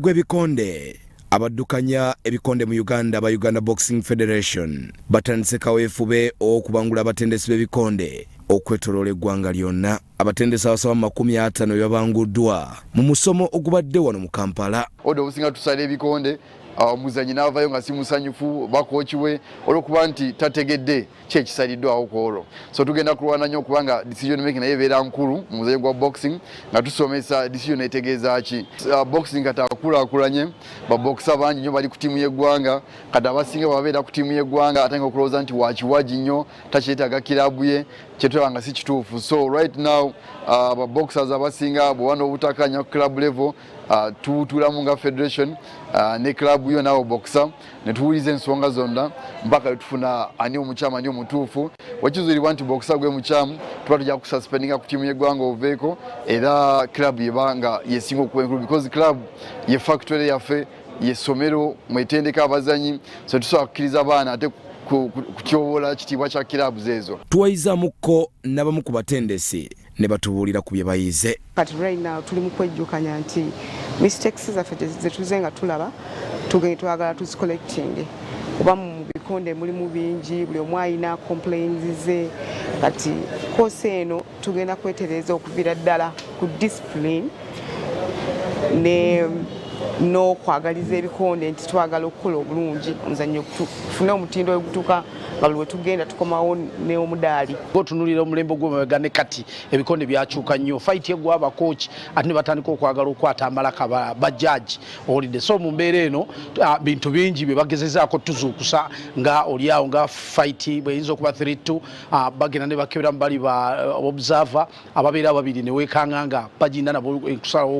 Gw'ebikonde, abaddukanya ebikonde mu Uganda aba Uganda Boxing Federation batandise kaweefube ow'okubangula abatendesi b'ebikonde okwetoloola eggwanga lyonna. Abatendesi abasoba mu 50 bebabanguddwa mu musomo ogubadde wano mu Kampala. Odde obusinga tusala ebikonde, omuzanyi n'avaayo nga si musanyufu bakochi we olwokuba nti tategedde ki ekisaliddwawo ku olwo. So tugenda kulwana nnyo okubanga decision making naye ebeera nkulu mu muzanyo gwa boxing, nga tusomesa decision etegeeza ki. Boxing kati akulaakulanye, babokisa bangi nnyo bali ku ttiimu y'eggwanga. Kati abasinga babeera ku ttiimu y'eggwanga atandika okulowooza nti wakiwagi nnyo, takyetaaga kiraabu ye, kyetulaba nga si kituufu. So right now ababoxers abasinga bw'oba n'obutakanya ku club level, tutuulamu nga federation ne club yo naawe boxer ne tuwuliza ensonga zonna mpaka lwe tufuna ani omukyamu, ani omutuufu. Wekizuulibwa nti boxer gwe mukyamu, tuba tujja kususpendinga ku ttiimu y'eggwanga oveeko, era club yeba nga yesinga okuba enkulu because club ye factory yaffe, yessomero mwetendeka abazanyi. So tusobola kukkiriza abaana ate kutyoboola kitiibwa kya clubs ezo. Tuwayizamukko n'abamu ku batendesi ne batubuulira ku bye bayize. Kati right now tuli mu kwejjukanya nti mistakes zaffe zetuze nga tulaba tugende twagala tuzicorrecting, kuba mu bikonde mulimu bingi, buli omu alina complaints ze. Kati course eno tugenda kwetereza okuviira ddala ku discipline ne n'okwagaliza ebikonde nti twagala okukola obulungi omuzannyo, tufune omutindo ogutuuka nga buli wetugenda tukomawo n'omudaali. Otunulira omulembe gw'emabega ne kati, ebikonde byakyuka nnyo. Fight egwa abakochi ate ne batandika okwagala okwata amalaka bajaji owulidde. So mu mbeera eno bintu bingi bye bagezezaako tuzuukusa nga oliawo nga fight bweyinza okuba 3-2, bagenda ne bakebera mu bali ba observer ababeera babiri ne weekanga nga bagenda nabo okusalawo.